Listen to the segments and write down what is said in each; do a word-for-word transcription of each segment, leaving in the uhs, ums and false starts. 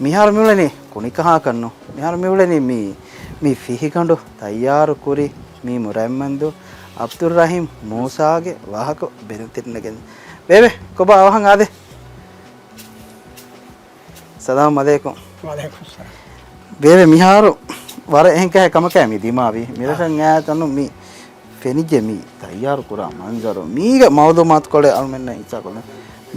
މިހާރު މިއުޅެނީ ކުނިކަހާކަށްނު. މިހާރު މިއުޅެނީ މި، މި ފިހިގަނޑު ތައްޔާރު ކުރި މީ މުރައްމަންދު އަބްދުއްރަހީމް މޫސާގެ ވާހަކަ ބެލުންތެރިންނަށް ގެން. ބޭބެ، ކޮބާ އަވަހަށް އާދެ؟ ސަލާމް އަލައިކުމް. ވަޢަލައިކުމް ސަލާމް. ބޭބެ، މިހާރު ވަރަށް އެހެން ކަހަލަ ކަމަކާ މި ދިމާވީ. މިރަށަށް އާ ތަނު މި ފެނިއްޖެ މި ތައްޔާރު ކުރާ މަންޒަރު. މީގެ މައުލޫމާތުކޮޅެއް އަޅުމެންނަށް އިންސާކޮށްލަން.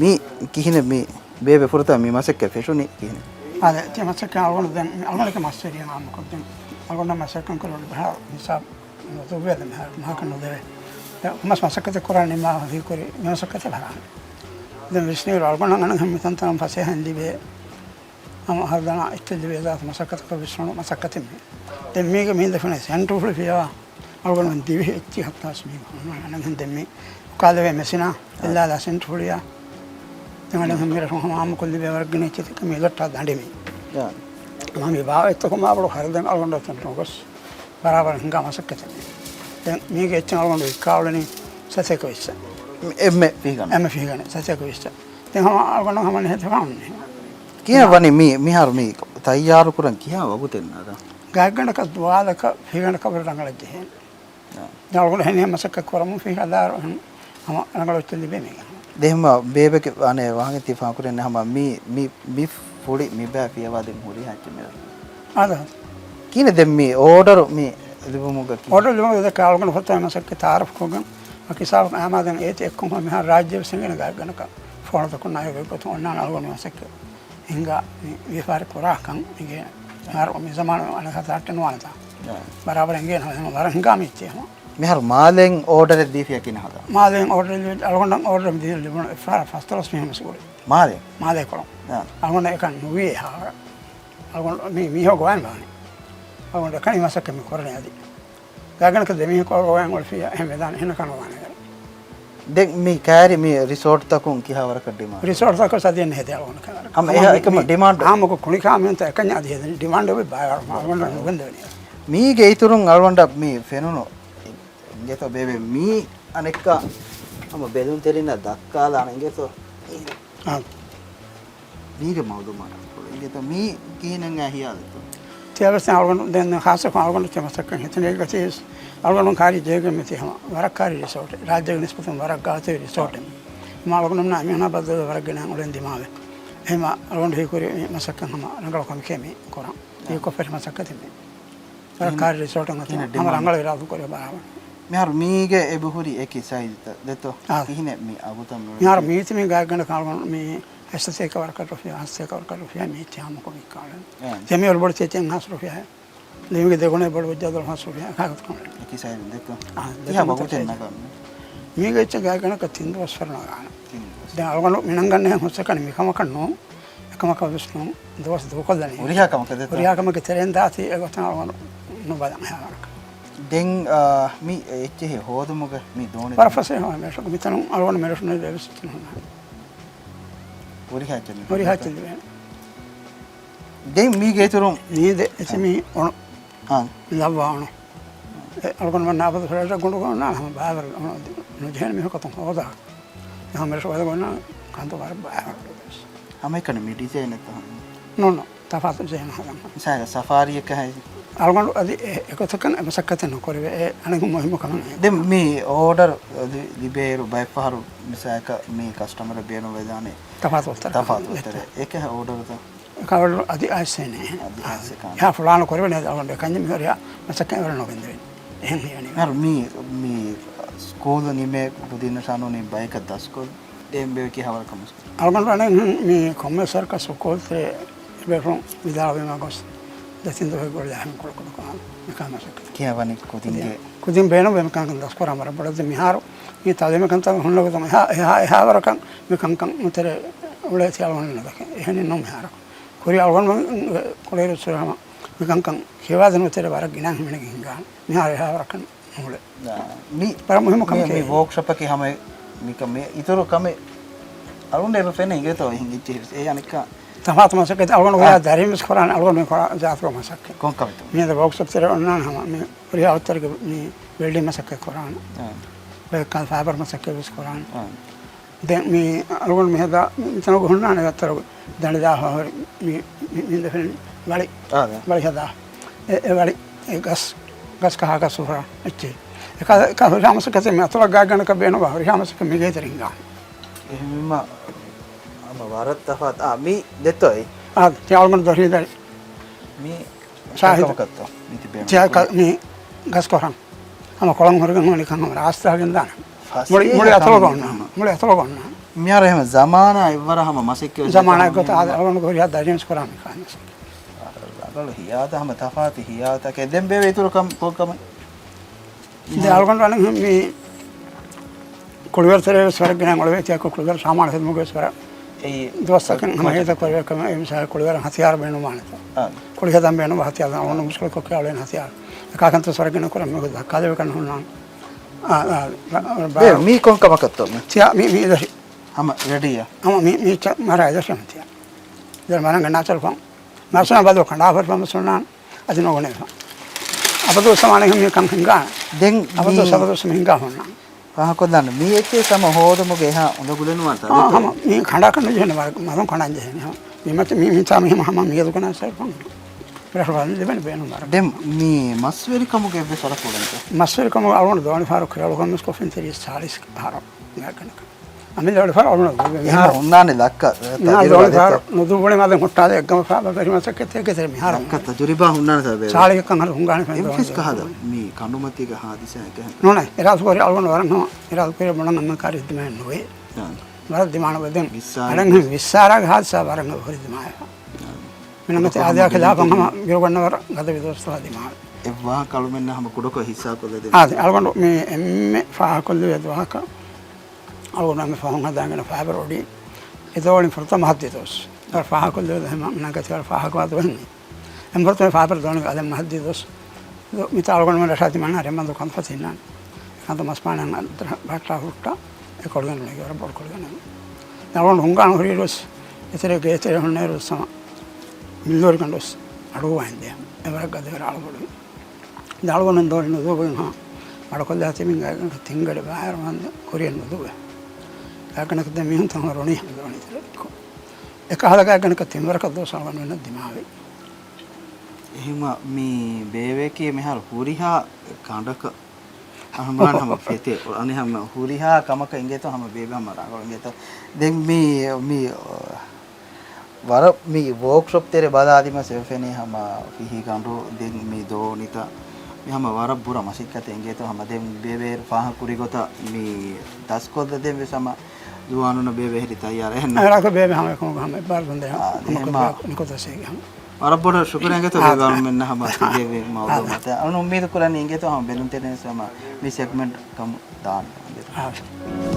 މީ ކިހިނެއް މި ބޭބެ ފުރަތަމަ މި މަސައްކަތް ފެށުނީ ކިހިނެއް؟ އާދެ، ތި މަސައްކަތް އަޅުގަނޑު ދެން އަޅުގަނޑުގެ މަސްވެރިޔަށް އާއްމުކޮށްދެން އަޅުގަނޑަށް މަސައްކަތް ކުރުން ބަހާ ހިސާބު ނުދެވޭ ދެން މަހަކަށް ނުދެވޭ. ދެން މަސް މަސައްކަތެއް ކުރާ ނިންމާ ހީކުރި މި މަސައްކަތެއް ބަހާ. ދެން ވިސްނިއިރު އަޅުގަނޑަށް އަނެއްހެން މިތަންތަނަށް ފަސޭހައިން ލިބޭ. ހަމަ ހަރުދަނާ އެއްޗެއް ލިބޭ ޒާތު މަސައްކަތަކަށް ވިސްނުނު މަސައްކަތެއް މީ. ދެން މީގެ މީ ދެފުނެ ސެންޓް ފުޅި ފިޔަވާ. އަޅުގަނޑުމެން ދިވެހި އެއްޗި ހައްތާސް މީ އަނެއްހެން ދެން މީ އުކާލެވޭ މެސިނާ އެއްލާލާ ސެންޓް ފުޅިޔާ. ދެން އަނެއްހެން މިރަށު ހަމަ އާއްމުކޮށް ލިބޭ ވަރަށް ގިނަ އެއްޗެއް މީ ލޮއްޓާ ދަނޑި މީ. އާ. ހަމަ މި ބާވަތްތަކުން މާބޮޑު ހަރަދެން އަޅުގަނޑު ނުގޮސް. ބަރާބަރަށް ހިނގާ މަސައްކަތެއް. ދެން މީގެ އެއްޗެއް އަޅުގަނޑު ވިއްކާ އުޅެނީ ސަތޭކަ ވިއްސަށް. އެންމެ ފިހިގަނޑަށް. އެންމެ ފިހިގަނޑަށް ސަތޭކަ ވިއްސަށް. ދެން ހަމަ އަޅުގަނޑު ހަމަ ނެހެތި ފަހުން. ކިހިނެއް ވަނީ މި، މިހާރު މި ތައްޔާރު ކުރަން ކިހާ ވަގުތެއް ނަގާ؟ ގާތްގަނޑަކަށް ދުވާލަކަށް ފިހިގަނޑަކަށް ވަރަށް ރަނގަޅަށް ޖެހޭނެ. އާ. ދެން އަޅުގަނޑު ހެނިހެން މަސައްކަތް ކުރަމުން ފިހި ހަދާރު ހަމަ ރަނގަޅު އެއްޗެއް ލިބޭ މީގެ. ދެން ހަމަ ބޭބެގެ އަނެއް ވާހަކަ ތި ފާހަގަކުރެން ހަމަ މި، މި، މި ފުޅި މި ބައި ފިޔަވާ ދެން ހުރިހާ އެއްޗެއް މި އާދެ. ކިހިނެއް ދެން މި އޯޑަރު މި ލިބުމުގަ ކިހިނެއް؟ އޯޑަރު ލިބުމުގަ ދެކެ އަޅުގަނޑު ފުރަތަމަ މަސައްކަތް ތައާރަފް ކޮށްގެން ހިސާބަށް އައިމާ ދެން އޭތި އެއްކޮށް ހަމަ މިހާރު ރާއްޖެ ވެސް ހިނގޭނެ ގާތްގަނޑަކަށް ފޯނުތަކުން އައި ގޮތްގޮތުން އޮންނާނެ އަޅުގަނޑު މަސައްކަތް ހިނގާ މި ވިޔަފާރި ކުރާކަން އިނގޭނެ. މިހާރު މި ޒަމާނު އަނެއް ހަތަރަށް ނުވާނެތާ. އާ. ބަރާބަރަށް އިނގޭނެ ހަމަ ވަރަށް ހިނގާ މީތި ހަމަ. މިހާރު މާލެއިން އޯޑަރެއް ދީފިޔާ ކިހިނެއް ހަދާ؟ މާލެއިން އޯޑަރެއް ލިބި، އަޅުގަނޑަށް އޯޑަރެއް ދީ ލިބުނު އެއްފަހަރަށް ފަސްދޮޅަސް މީހުން ވެސް ގުޅި. މާލެ؟ މާލެ ކޮޅުން. އާ. އަޅުގަނޑަށް އެކަން ނުވި އެހާވަރަށް. އަޅުގަނޑު މި މީހަކު ގޮވަން ވާނެ. އަޅުގަނޑު އެކަނި މަސައްކަތް މި ކުރަނީ އަދި. ގާތްގަނޑަކަށް ދެ މީހަކު ގޮވަން އޮޅިފިޔާ އެހެން ވެދާނެ އެހެނަކަށް ނުވާނެ. ދެން މި ކައިރި މި ރިސޯޓްތަކުން ކިހާވަރަކަށް ޑިމާންޑް؟ ރިސޯޓްތަކުން ސަދިޔަން ހެދޭ އަޅުގަނޑަކަށް. ހަމަ އެހާ މި، އެކަމަ މި ޑިމާންޑް؟ އާއްމުކޮށް ކުނިކާމިޔުންތައް އެކަންޏާ އަދި ހެދެނީ. ޑިމާންޑް އޮތް ބައިވަރު އަޅުގަނޑަށް ނުގެންދެވެނީ. މީގެ އިތުރުން އަޅުގަނޑަށް މި ފެނުނު އިނގޭތޯ ބޭބެ މީ އަނެއްކާ ހަމަ ބެލުންތެރިންނަށް ދައްކާލާނެ އިނގޭތޯ؟ އާ. މީގެ މައުލޫމާތު އިނގޭތޯ މީ ކިހިނެއް ހިޔާލެއްތޯ؟ ތިޔަބަސް އަޅުގަނޑު ދެން ހާއްސަކޮށް އަޅުގަނޑު ތި މަސައްކަތް ހިތަނޭގަތީސް އަޅުގަނޑު ކާރި ޖޭގެ މިތި ހަމަ ވަރަށް ކާރި ރިސޯޓެއް. ރާއްޖޭގެ ނިސްބަތުން ވަރަށް ގާތު ރިސޯޓެއް. މާ އަޅުގަނޑު ނާ މިހުނާ ބައްދަލު ވަރަށް ގިނަ އުޅެން ދިމާވެ. އެހެމަ އަޅުގަނޑު ހީކުރި މަސައްކަތް ހަމަ ރަނގަޅު ކަމެކޭ މި ކުރަން. ހީކޮށްފައި މަސައްކަތެއް މި. ވަރަށް ކާރި ރިސޯޓުން އޮތީ ހަމަ ރަނގަޅު އިރާދު ކުރި ބަރާބަރަށް. މިހާރު މީގެ އެބަހުރި އެކި ސައިޒުތައް ދެތޯ؟ އާ. ކިހިނެއް މި އަގުތައް މި މިހާރު މީތި މި ގާތްގަނޑަކަށް އަޅުގަނޑު މި ހަސަތޭކަ ވަރަކަށް ރުފިޔާ، ހަސަތޭކަ ވަރަކަށް ރުފިޔާ މީތި ހާމަކޮށް ވިއްކާލެން. އެ. ތި މި އޮޅު ބޮޑު ތި ތިން ހާސް ރުފިޔާ. ލިޔުމުގެ ދެގުނަ ބޮޑު ވެއްޖާ ދޮޅަ ހާސް ރުފިޔާ. ކާގަތު ކަމެއް. އެކި ސައިޒު ދެތޯ؟ އާ، ތިހާ ދެތޯ ވަގުތެއް ސައިޒު. ނަގަން. މީގެ އެއްޗެއް ގާތްގަނޑަކަށް ތިން ދުވަސް ފަރު ނަގާނެ. ތިން ދުވަސް. ދެން އަޅުގަނޑު މިނަންގަންނޭ ހުސްއެކަނި މިކަމަކަށް ނޫން. އެކަމަކަށް ވެސް ނޫން. ދުވަސް ދޫކޮށްލަނީ. ހުރިހާ ކަމަކަށް ދެތޯ؟ ހުރިހާ ކަމަކީ ތެރެއިން ދާތީ އެގޮތަށް އަޅުގަނޑު ނުބަލަން އެހާވަރަކަށް. ދެން، އާ، މި އެއްޗެހި ހޯދުމުގަ މި ދޯނި ވަރަށް ފަސޭހަ މެރަށު. މިތަނުން އަޅުގަނޑު މެރަށު ނެތް ވެސް ހުރިހާ އެއްޗެއް ހުރިހާ އެއްޗެއް ލިބޭނެ. ދެން މީގެ އިތުރުން މީ ދެ އެއްޗެއް މީ އޮނު. އާ. ލައްވާ އޮނު. އެ އަޅުގަނޑުމެން އަބަދު ފެޑަރޭޓަށް ގުނޑު ގޮންނާނެ ހަމަ ބައިވަރު ނުޖެހޭނެ މީހަކު އަތުން ހޯދާ. އެހާ މެރަށު ވަދަ ގޮންނާ ކަންތައް ވަރަށް ބައިވަރު. ހަމައެކަނި މި ޑިޒައިން އެއްތަ؟ ނޫން، ތަފާތު ޑިޒައިން ހަދަން. މިސާލަށް ސަފާރީއަކަށް ހައި. އަޅުގަނޑު އަދި އެ، އެގޮތަކަށް އެ މަސައްކަތެއް ނުކުރެވޭ. އެ އަނެއް މުހިއްމު ކަމެއް. ދެން މި އޯޑަރ ލިބޭއިރު ބައެއްފަހަރު މިސާލަކަށް މި ކަސްޓަމަރަށް ބޭނުންވެދާނެ ތަފާތު އޮތަރެއް. ތަފާތު އޮތަރެއް. އެކަހަ އޯޑަރުތަ؟ އެކަހަ އޯޑަރު އަދި އައިސޭނެ. އަދި އައިސޭ ކާން. އެހާ ފުޅާނަ ކުރެވެނެ އަޅުގަނޑު ކަންޏެއް މިހުރިހާ މަސައްކަތް އެވަރަށް ނުގެންދެވެން. އެހެން ހީވަނީ. މިހާރު މި، މި ސްކޫލު ނިމޭ ކުދިންނަށާ ނޫނީ ބަޔަކަށް ދަސްކޮށް ދޭން ބޭ ކިހާވަރަކަށް މުސް. އަޅުގަނޑު އަނެއް މި ކޮންމެސް ސަރުކަސް ސްކޫލްތެރޭ ބޭފުޅުން ވިދާޅުވީމާ ގޮސް ދެތިން ދުވަހެއް ގުޅި އަހަން ކުޅުކުޅު ކުރާން މިކާ މަސައްކަތް. ކިހާ ވަނީ ކުދިންގެ؟ ކުދިން ބޭނުންވޭ މިކަންކަން ދަސްކުރާ ވަރަށް ބޮޑަށް މިހާރު މި ތަލީމެއް ކަންތައް ހުންނަ ގޮތުން އެހާ، އެހާ، އެހާވަރަކަށް މި ކަންކަން ނުތެރޭ އުޅޭތީ އަޅުގަނޑު ނުދަކޭ. އެހެނީ ނޫން މިހާރަކު. ކުރި އަޅުގަނޑުމެން ކުޅޭރު ސުރަހަމަ މިކަންކަން ހެޔޮވާދެން ނުތެރޭ ވަރަށް ގިނަ ހިމެނެގެން ހިނގާނެ. މިހާރު އެހާވަރަކަށް ނޫޅޭ. މި ވަރަށް މުހިއްމު ކަމެކޭ. މި ވޯކްޝޮޕަކީ ހަމަ މިކަ-، މި އިތުރު ކަމެއް އަޅުގަނޑު އެބަ ފެނޭ އިނގޭތޯ އެހެން އެއްޗެހި ވެސް. އެ އަނެއްކާ ތަފާތު މަސައްކަތް އަޅުގަނޑު އާ. ހުރިހާ ދަރީން ވެސް ކުރާނެ އަޅުގަނޑު މި ކުރާ ޒާތުގެ މަސައްކަތް. ކޮން ކަމެއްތޯ؟ މިއަދު ވޯކްޝޮޕް ތެރޭ އޮންނާނެ ހަމަ މި ހުރިހާ އޮތްތަރެއްގެ މި ވެލްޑިން މަސައްކަތް ކުރާނެ. އާ. ބައެއްކާ ފައިބަރ މަސައްކަތް ވެސް ކުރާނެ. އާ. ދެން މި އަޅުގަނޑު މިހަދާ މިތަނުގަ ހުންނާނެ އަތަރުގަ ދަނޑިދާ ހޮހޮރި މި، މި، މި ދެފެން ވަޅި، އާ، ދެ. ވަޅި ހަދާ. އެ، އެ ވަޅި، އެ ގަސް، ގަސް ކަހާ ގަސް ހުރާ އެއްޗެއް. އެކަ، އެކަ ހުރިހާ މަސައްކަތެއް މި އަތޮޅަށް ގާތްގަނޑަކަށް ބޭނުންވާ ހުރިހާ މަސައްކަތް މިގޭތެރެ ހިނގާނެ. އެހެންވީމަ ހަމަ ވަރަށް ތަފާތު. އާ، މި ދެއްތޯއޭ. އާ، ތި އަޅުގަނޑު ދޮށީ ދަރި. މި ޝާހިދު. ކަމަކަށްތޯ؟ މި ތިބޭނު. ތިޔާ ކަ، މި ގަސް ކޮށް ހަން. ހަމަ ކޮޅަށް ހުރިގެން ހުންނަ ނިކަން ހަމަ ރާސްތާގެން ދާނެ. މުޅި، މުޅި އަތޮޅުގަ އޮންނާނެ. މުޅި އަތޮޅުގަ އޮންނާނެ. މިހާރު އެހެން ޒަމާނާ އެއްވަރަށް ހަމަ މަސައްކަތް ވެސް ޒަމާނާ އެއްގޮތަށް އަޅުގަނޑު ހުރިހާ ދަރިން ކުރާ މިކާން ވެސް. ރަނގަޅު ހިޔާތައް ހަމަ ތަފާތު ހިޔާތަކެއް. ދެން ބޭބެ އިތުރު ކަން ކޮށް ކަމެއް؟ ދެ އަޅުގަނޑު އަނެއް މި ކުޅިވަރު ތެރޭ ވެސް ވަރަށް ގިނަ އޮޅުވޭތި އަކު ކުޅިވަރު ސާމާނު ހެދުމުގެ ވެސް ވަރަށް އެއީ ދުވަސްތަކެއް ހަމަ ހޭދަ ކުރެވޭ ކަމެއް. އެ މިސާލަށް ކުޅިވަރަށް ހަތިޔާރު ބޭނުންވާނެތޯ؟ އާ. ކުޅި ހަދަން ބޭނުންވާ ހަތިޔާރު އަޅުގަނޑު މުސްކުޅި ކޮށް އަޅުގަނޑު ހަތިޔާރު. އެކާކަންތައް ވެސް ވަރަށް ގިނަ ކުރަން މި ދައްކާލެވޭ ކަން ހުންނާނެ. އާ، އާ، ރަ، ރަ، ބޭ، ބާ، މީ ކޮން ކަމަކަށްތޯ މި؟ ތިޔާ މި، މި ދަށި. ހަމަ ރެޑީއާ؟ ހަމަ މި، މި ޗަ، މަރާ ދަށި ހަމަ ތިޔާ. ދެ މަރަންގެ ނާޗަރު ފަން. މަސަން ބަދު ކަނޑާފަރު ފަމަސުންނާން އަދި ނުގުނެފަ. އަބަދު ސަމާނެ ހަމީ ކަން ހިނގާ. ދެން އަބަދު މީ ސަބަދު ސަމ ހިނގާ ހުންނާން. ފާހަކޮށްލާން މީ އެއްޗެއް ސަމަ ހޯދުމުގެ އެހާ އުނދަގުލެއް ނުވާނެ ތާ. އާ، ދެވަނީ. ހަމަ މީ ކަނޑާކަށް ނުޖެހޭނެ ވަރަށް މަރުން ކަނޑަން ޖެހޭނެ ހަމަ. މި މަތި މި މިތާ މި ހަމަ، ހަމަ މި އަދު ކަނާ ސަރު ފަން. ރަށު ވަން ދެވެން ބޭނުން ވަރަށް. ދެން މީ މަސްވެރިކަމުގެ އެއްވެސް ވަރަށް ކުޑަންތަ؟ މަސްވެރިކަމުގެ އަޅުގަނޑު ދޯނި ފާރު ކިރަޅު ކަމެސް ކޮށްފިން ތިރީސް ސާޅީސް ހާރަ ގާތްގަނޑަކަށް. އަމިއްލަ ދޯނިފާރު އަޅުގަނޑު ދުވެ މިހާރު. މިހާރު ހުންނާނެ ލައްކަ، މިހާރު ތަޖުރިބާ ދޯނިފާރު ދެއްތޯ؟ ނުދުވުނީ މަދެން ހުއްޓާލެ އެއްގަމަ ފާބަ ބެރި މަސައްކަތް ތެއްގެ ތެރެ މިހާރު. ލައްކަ ތަޖުރިބާ ހުންނާނެ ތަ ބޭ. އެއްވެސް ކަހަލަ މީ ކަނޑުމަތީގަ ހާދިސާ އެކަހެން. ނޫނޭ، އިރާދަކުރި އަޅުގަނޑު ވަރަށް ހަމަ، އިރާދަކުރި ބުނަން އަންނަ ކާރި ދިމާއެއް ނުވޭ. ވަރަށް ދިމާނު ވެދެން. ވިއްސާރަ. އަޅެން ވިއްސާރަގެ ހާދިސާ ވަރަށް ހުރި ދިމާއެއް. މިނަންގަތި އާދަޔާ ޚިލާފަށް ހަމަ ބިރުގަންނަވަރަށް ގަދަ ވިދޯސްތަވާ ދިމާވެ. އެއްވާހަކަ އަޅުމެންނަށް ހަމަ ކުޑަކޮށް ހިއްސާކޮށްލަދޭ. އާދެ، އަޅުގަނޑު މި އެންމެ ފާހަކޮށްލެވޭ ދުވަހަކަށް އަޅުގަނޑު އެންމެ ފަހުން ހަދާންގެން ފައިބަރު އޮޑި އެ ދޯނި ފުރަތަމަ ހައްދި ދުވަސް. ދަރ ފާހަކޮށްލެވޭ ހަމަ މިނަންގަތި ވަރަށް ފާހަކަވާ ދުވަހެއް. އެން ފުރަތަމަ ފާބަރު ދޯނި އަލެ މަހައްދީ ދުވަސް. މިތާ އަޅުގަނޑުމެން ރަށާތި މަންނަ ރެމަންދު ކަންފަތި ހިންނާނެ. ކަންތަ މަސް ބާނަން ބައްޓާ ހުއްޓާ އެ ކޮޅުގެން ނުނެގި ވަރަށް ބޮޑު ކޮޅުގެން. އަޅުގަނޑު ހުންގާނު ހުރިއިރުވެސް އެތެރޭ ގޭތެރޭ ހުންނައިރުވެސް ހަމަ މިއްލޯރިގަނޑުވެސް އަޑުއައިންދޭ. އެވަރަށް ގަދަވެރި އަޅުގަނޑު. ދަޅުގަނޑު ދޯނި ނުދޫގޮތް ހާ ވަޑަކޮށްލާ ތިމިން ގާތްގަނޑަކަށް ތިންގަޑި ބާއިރު ވަންދެ ކުރިޔަށް ނުދޫވެ. ގާތްގަނޑަކަށް ދެ މީހުން ތަން ރުނި ހަމަ ދޯނި ތެރެ. އެކަހަލަ ގާތްގަނޑަކަށް ތިންވަރަކަށް ދުވަސް އަޅުގަނޑުމެންނަށް ދިމާވި. އެހެންވީމަ މި ބޭބެއަކީ މިހާރު ހުރިހާ ކަނޑަކަށް އަހަން ބުނާނެ ހަމަ ފެތޭ. އަނެއް ހަމަ ހުރިހާ ކަމަކަށް އިނގޭތޯ ހަމަ ބޭބެ ހަމަ ރަނގަޅު އިނގޭތޯ. ދެން މި، މި، ވަރަށް މި ވޯކްޝޮޕް ތެރެ ބަލާލީމަ އެ ފެނޭ ހަމަ ފިހި ގަނޑު ދެން މި ދޯނިތައް މި ހަމަ ވަރަށް ބުރަ މަސައްކަތެއް އިނގޭތޯ ހަމަ ދެން ބޭބެ ފާހަގަ ކުރި ގޮތަށް މި ދަސްކޮށްލަ ދެން ވެސް ހަމަ ޒުވާނުންނަށް ބޭބެ ހެރި ތައްޔާރަށް އެހެން. އެ ރަކަ ބޭބެ ހަމަ އެކަމަކު ހަމަ އެއްބާރު ދުންދެ އާ، ހަމަ ދެ ކޮށް މާ ނިކޮތަސް ހަމަ. ވަރަށް ބޮޑަށް ޝުކުރިއްޔާ އިނގޭތޯ އާ، ބޭބެ އާ، އަޅުމެންނަށް ހަމަ އާ، ތިބޭބެ އާ، މައުލޫމާތެއް. އަޅުން އުއްމީދު ކުރަނީ އިނގޭތޯ ހަމަ ބެލުން ތެރެން ވެސް ހަމަ މި ސެގްމެންޓް ކަމު ދާން. އާ.